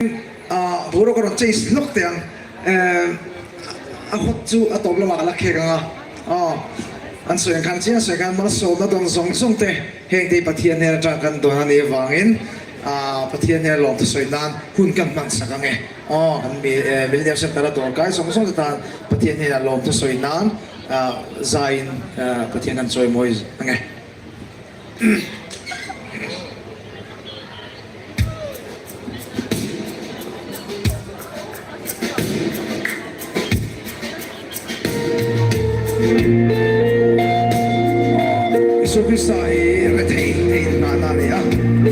Boruak a rawn change hlawk teh ang. A hot chu a tawp lamah ka la khek ang a. Aw, an sawi ang khan chiang sawi khan malsawmna dawn zawng zawng te heng te hi Pathian hnen atang kan dawn a nih avangin Pathian hnen lawmthu sawi nan hun kan hman sak ang e. Aw, kan Millennium Centre a dawrkai zawng zawng te tan Pathian hnenah lawmthu sawi nan zaiin Pathian kan chawimawi ang e. Isua Krista hi rethei thei inngahna a ni a,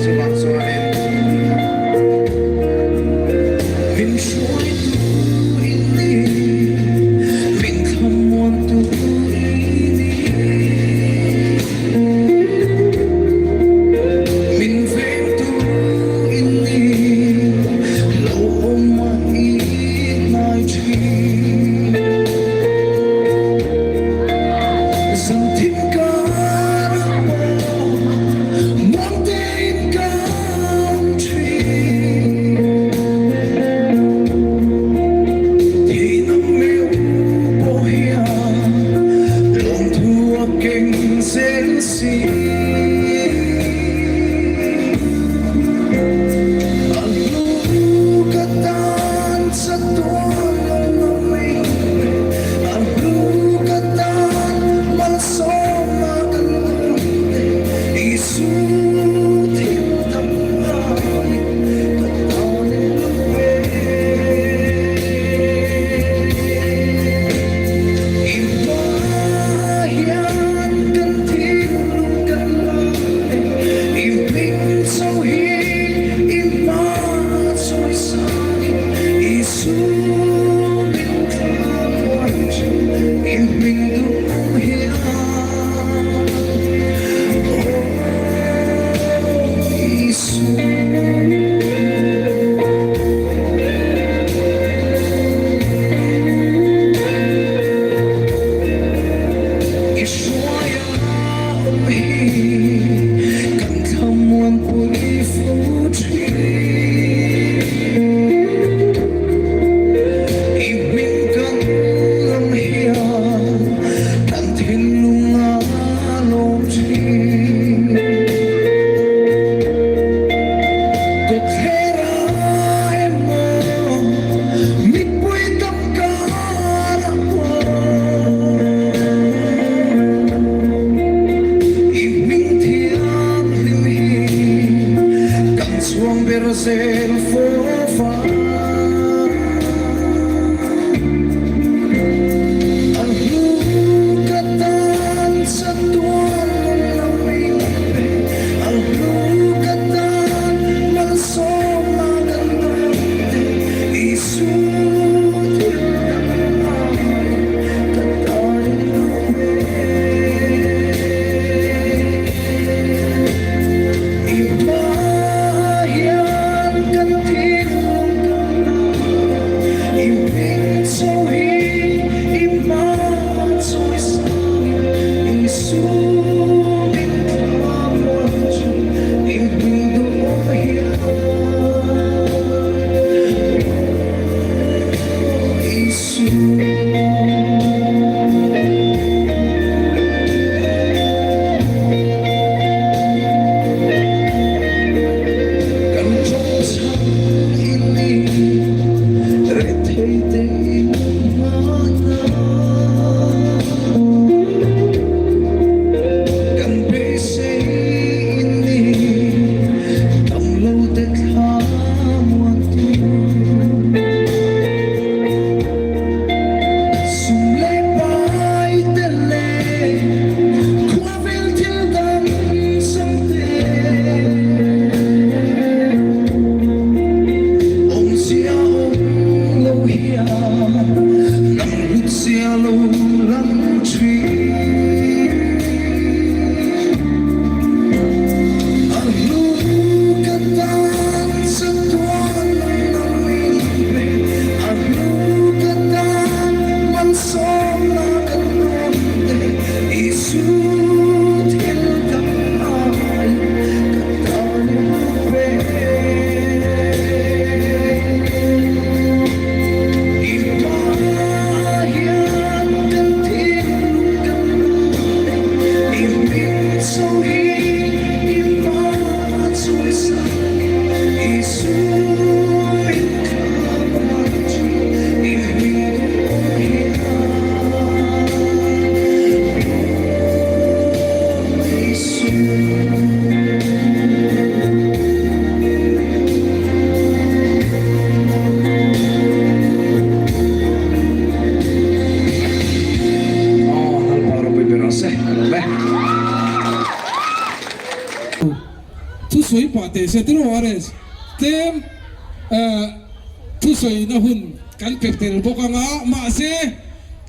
chuvang chuanin min hruaitu i ni, min thlamuantu i ni. Min vengtu i ni, lo awm a i hnai thin. Zan thim kar a pawh. se tiraw RS? Tlem thusawina hun kan pe tel bawk ang a, mahse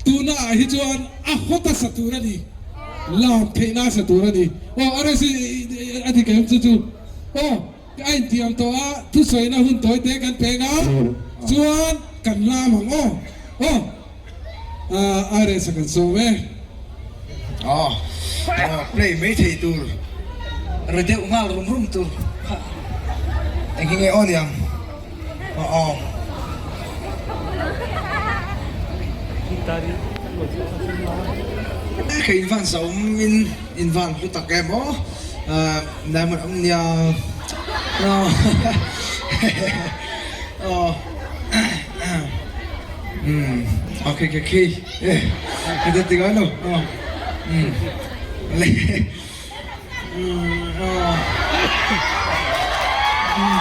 tuna ah hi chuan a hawt a sa tur a ni, lam theihna a sa tur a ni. Aw RS a dik em chu chu? Aw a intiam tawh a, thusawina hun tawi te kan peng a, chuan kan lam ang aw. Aw. RS a kan sawm e. Aw play mai thei tur ri deuh nghal rum rum tur kha eng hi nge aw niang aw aw. Ka in van saum in in van hlu tak em aw diamond awm nia aw aw. Umm ok ok ok ka ta ti ngai lo aw umm le umm aw umm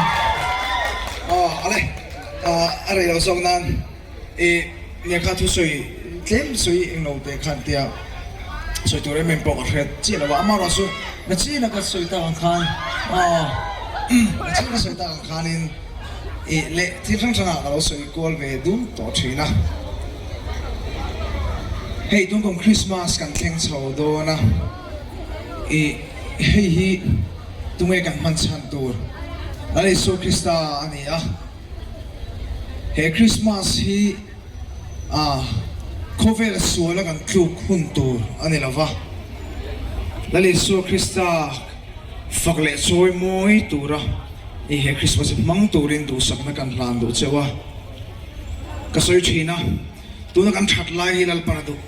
aw ale a rei lo zawk nan i lehkha thusawi tlem sawi englo te khan tia sawi tur em em pawh ka hriat chiah lo a amaherawh chu nachina ka sawi tak ang khan aw nachina ka sawi tak ang khanin. Ih leh thil hrang hrangah ka lo sawi kual ve dum tawh thin a. Hei tun kum Christmas kan thleng chho dawn a, ih hei hi tunge kan hman chhan tur Lal Isua Krista a ni a. He Christmas hi ah khawvel suala kan tluk hun tur a ni lova, Lal Isua Krista fak leh chawi mawi tura I he Christmas hi hmang turin duhsakna kan hlan duh cheu a, ka sawi thin a, tuna kan that lai hi Lalpan a duh,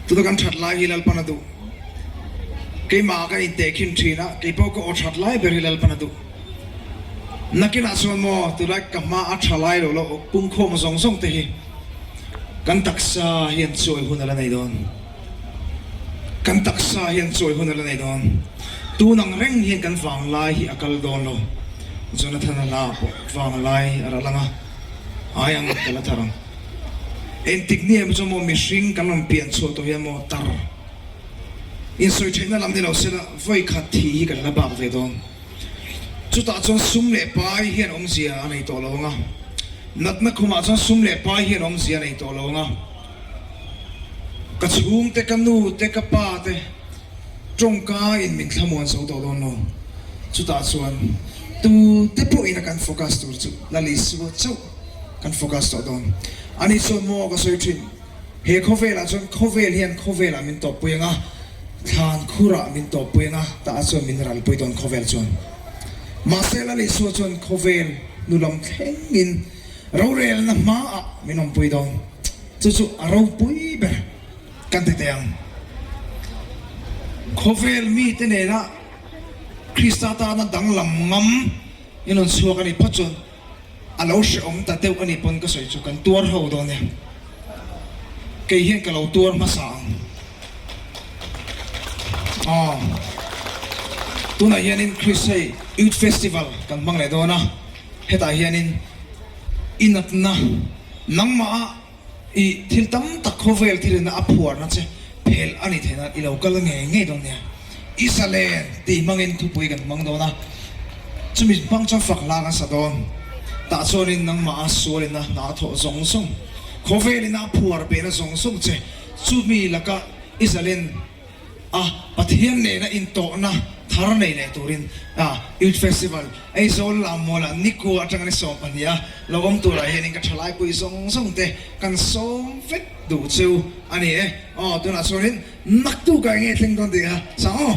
tuna kan that lai hi Lalpan a duh, keimah ka intehkhin thin a, keipawh ka aw that lai ber hi Lalpan a duh, nakinah chuan maw tunlai ka hma a tha lai lo lo pumkhawm zawng zawng te hi kan taksa hian chawi hun a la nei dawn. Kan taksa hian chawi hun a la nei dawn. Tun ang reng hian kan vanglai hi a kal dawn lo. Jonathan-a la pawh vanglai a ral ang a, ai ang ka la thar ang. Engtik ni em chu maw mihring kan rawn pian chhuah tawh hian maw tar insawi theihna lam ni lo sela vawi khat thi hi kan la bak ve dawn. Chutah chuan sum leh pai hian awmzia a nei tawh lo ang a, natna khumah chuan sum leh pai hian awmzia a nei tawh lo ang a. Ka chhungte, ka nu te, ka pa te tawngka in min thlamuan zo tawh dawn lo. Chutah chuan tu te pawhin a kan focus tur chu Lal Isua chauh kan focus tawh dawn. Ani chuan maw ka sawi thin, he khawvelah chuan khawvel hian khawvelah min tawppui ang a, thlan khurah min tawppui ang a, tah chuan min ralpui dawn khawvel chuan. Mahse Lal Isua chuan khawvel nu lam thlengin Rorelna hmaah min awmpui dawn. Chu chu a ropui ber kan ti teh ang. Khawvel mite nena Krista tana danglam ngam in rawn chhuak a nih phawt chuan a lo hrehawm ta deuh a nih pawn ka sawi chu kan tuar ho dawn e. Kei hian ka lo tuar hmasa ang. Aw. Tunah hianin Krist hei Youth Festival kan hmang leh dawn a. Hetah hianin i natna, nangmah i thil tam tak khawvel thilina a phuarna che phelh a ni theih nan i lo kal ngei ngei dawn nia. I zalen tih hmangin thupui kan hmang dawn a, chumi hmang chuan fak hla kan sa dawn. Tah chuanin nangmah a sualina hna a thawh zawng zawng, khawvelina a phuar behna zawng zawng che chumi laka i zalen a Pathian nena intawhna thar nei leh turin a Youth Festival Aizawl Lammualah Nikua atanga ni 12 a lo awm turah hianin ka thalaipui zawng zawng te kan sawm vek duh chu a ni e. Aw tunah chuanin naktukah enge thleng dawn tih kha sang aw.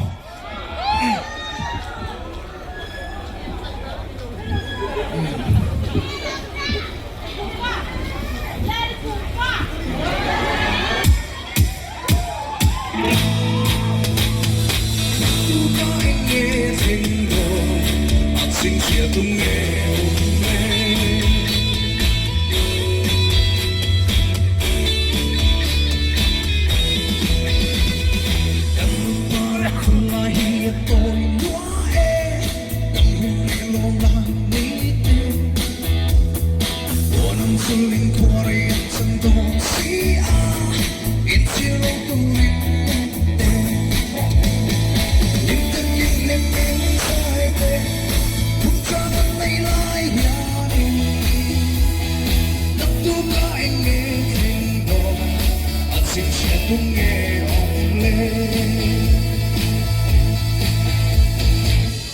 tu nge awm le?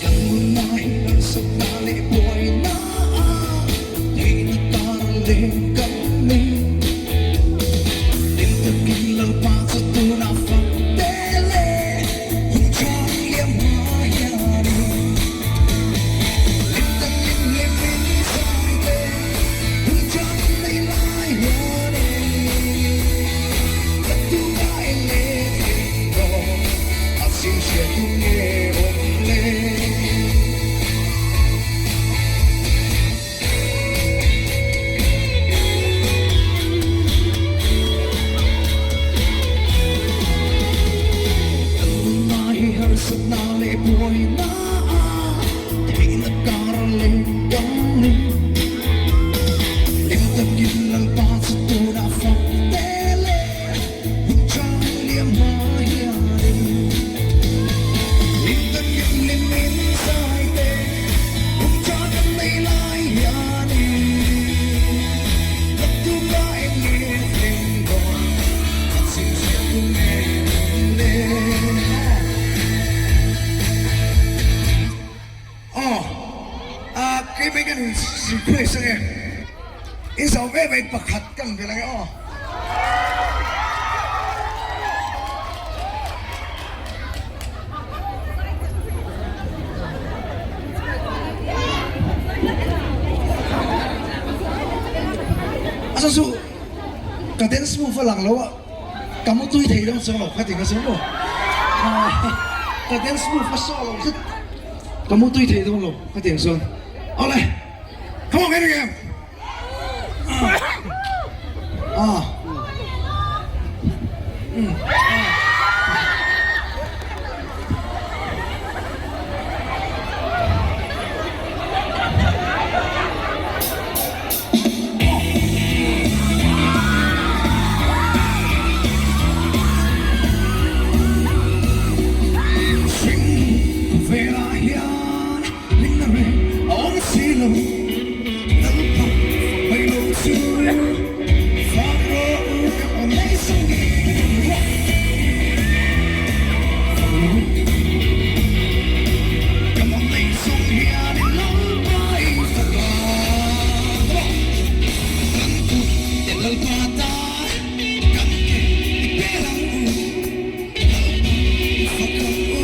Kan nunna hi harsatna leh buaina a theihna kar leng kan ni. Hlim takin Lalpa chu tunah fak te le hun chang liam hma hianin. Hlim takin hlimin zai te hun chang nei lai hianin. Ka tunga eng nge thleng dawn a chim hriat tu nge awm le? Kan nunna hi harsatna leh buaina a theihna kar leh kan ni. Hlim takin Lalpa chu tunah fak te leh hun chang liam hma hianin. Hlim takin hlimin zai te hun chang kan nei lai hianin. Ka tumna eng nge thleng dawn a chhimchhiah tu nge awm le? Aw, a keimah kan in request ange, in zau ve mai pakhat kan belh ange aw. A chhan chu ka dance move a lang lo a, ka mu tui thei dawn chuang lo kha ti nga chu maw. Ka dance move a saw lo zet ka mu tui thei dawn lo kha ti ang chuan. Awle, come on every game. Ah. Mm. Ah. Velah hian Hlimna reng a awm si lo, Lalpa fak mai lo chu Fak rawh u ka aw nei sangin Fak rawh u ka aw nei sawng hianin Lalpa i fak ang Kan kut te Lalpa ta kan ke i pel ang u Lalpa i fak ang u.